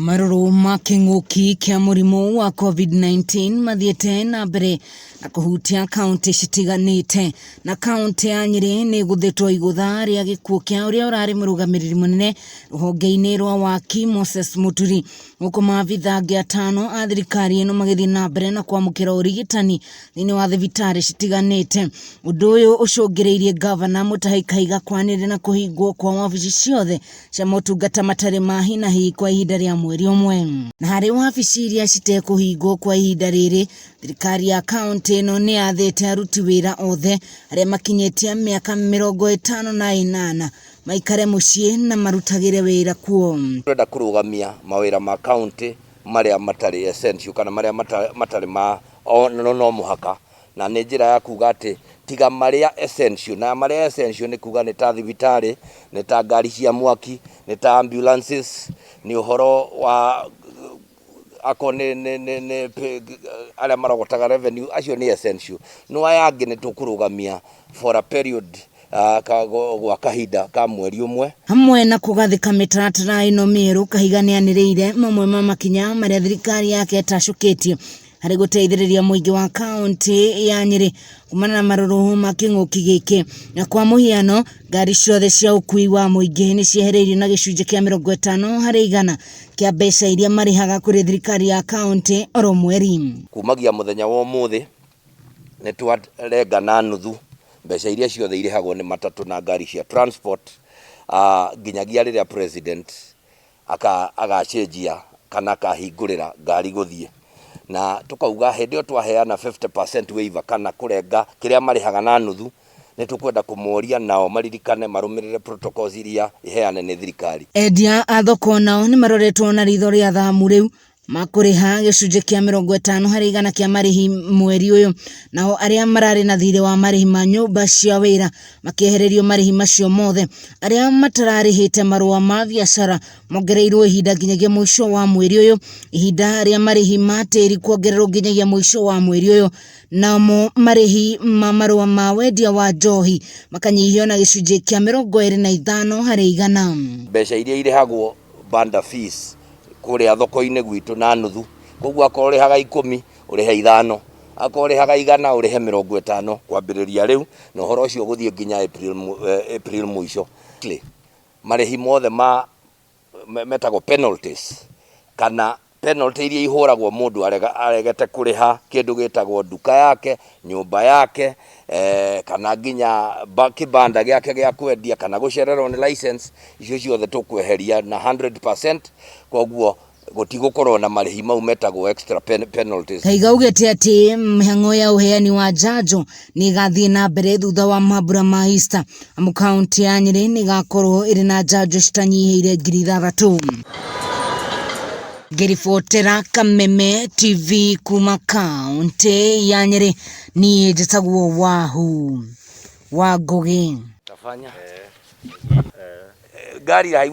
Marũrũ ma kĩng'ũki kĩa mũrimũ wa Covid-19 mathiĩte na mbere na kũhutia kaũntĩ citiganĩte, na kaũntĩ ya Nyĩrĩ nĩ ĩgũthĩtwo igũtha rĩa gĩkuũ kĩa ũrĩa ũrarĩ mũrũgamĩrĩri mũnene rũhonge-inĩ rwa waki Moses Mũturi, gũkũ maabitha angĩ atano a thirikari ĩno magĩthiĩ na mbere na kwamũkĩra ũrigitani thĩinĩ wa thibitarĩ citiganĩte. Ũndũ ũyũ ũcũngĩrĩirie ngavana Mutahi Kahiga kwanĩrĩra na kũhingwo kwa wabici ciothe cia motungata matarĩ ma hi na hi kwa ihinda rĩa mweri ũmwe. Na harĩ wabici iria citekũhingwo kwa ihinda rĩrĩ, thirikari ya kaũntĩ ĩno nĩ yathĩte aruti wĩra othe arĩa makinyĩtie mĩaka 58 maikare mũciĩ na marutagĩre wĩra kuo. Tũrenda kũrũgamia mawĩra ma kaũntĩ marĩa matarĩ essential kana marĩa matarĩ ma no mũhaka, na nĩ njĩra ya kuga atĩ tiga marĩa essential, na marĩa essential nĩ kuga nĩ ta thibitarĩ, nĩ ta ngari cia mwaki, nĩ ta ambulances, nĩ ũhoro wa akorwo nĩ arĩa marogotaga revenue, acio nĩ essential. No aya angĩ nĩ tũkũrũgamia for a period gwa kahinda ka mweri ũmwe. Hamwe na kũgathĩka mĩtaratara ĩno mĩerũ, Kahiga nĩanĩrĩire mamwe ma makinya marĩa thirikari yake ĩtacũkĩtie harĩ gũteithĩrĩria mũingĩ wa kaũntĩ ya Nyĩrĩ kumana na marũrũ ma kĩng'ũki gĩkĩ. Na kwa mũhiano, ngari ciothe cia ũkui wa mũingĩ nĩ ciehereirio na gĩcunjĩ kĩa 50% kĩa mbeca iria marĩhaga kũrĩ thirikari ya kaũntĩ oro mweri. Kumagia mũthenya wa ũmũthĩ nĩ twarenga na nuthu mbeca iria ciothe irĩhagwo nĩ matatũ na ngari cia transport, nginyagia rĩrĩa president agacenjia kana akahingũrĩra ngari gũthiĩ. Na tũkauga hĩndĩ ĩyo twaheana 50% waiver kana kũrenga kĩrĩa marĩhaga na nuthu, nĩ tũkwenda kũmoria nao maririkane marũmĩrĩre protocols iria iheane nĩ thirikari. Endia a thoko nao nĩ maroretwo na ritho rĩa thamu rĩu makũrĩha gĩcunjĩ kĩa 50% kĩa marĩhi mweri ũyũ, nao arĩa mararĩ na thirĩ wa marĩhi ma nyũmba cia wĩra makĩehererio marĩhi macio mothe. Arĩa matararĩhĩte marũa ma biacara mongereirwo ihinda nginyagia mũico wa mweri ũyũ, ihinda rĩa marĩhi ma tĩri kuongererwo nginyagia mũico wa mweri ũyũ, namo marĩhi ma marũa ma wendia wa njohi makanyihio na gĩcunjĩ kĩa 25%. Mbeca iria irĩhagwo banda fees kũrĩa thoko-inĩ gwitũ na nuthu, koguo akorwo ũrĩhaga 10 ũrĩhe 5, akorwo ũrĩhaga 100 ũrĩhe 50 kwambĩrĩria rĩu, na ũhoro ũcio ũgũthiĩ nginya April mũico. Marĩhi mothe ma metagwo penalties kana penalty iria ihũragwo mũndũ aregete kũrĩha kĩndũ gĩtagwo nduka yake, nyũmba yake, kana nginya kĩbanda gĩake gĩa kwendia kana gũcererwo nĩ license, icio ciothe tũkweheria na 100%, koguo gũtigũkorwo na marĩhi mau metagwo extra penalties. Kahiga augĩte atĩ mĩhang'o ya ũheani wa njanjo nĩ ĩgathiĩ na mbere thutha wa mambura ma Easter, amu kaũntĩ ya Nyĩrĩ nĩ ĩgakorwo ĩrĩ na njanjo citanyihĩire 6,000. Ngĩribotera Kameme TV kuma kaũntĩ ya Nyĩrĩ, niĩ njĩtagwo Wahu wa Ngũgĩ. Tafanya. Ngari ya highway.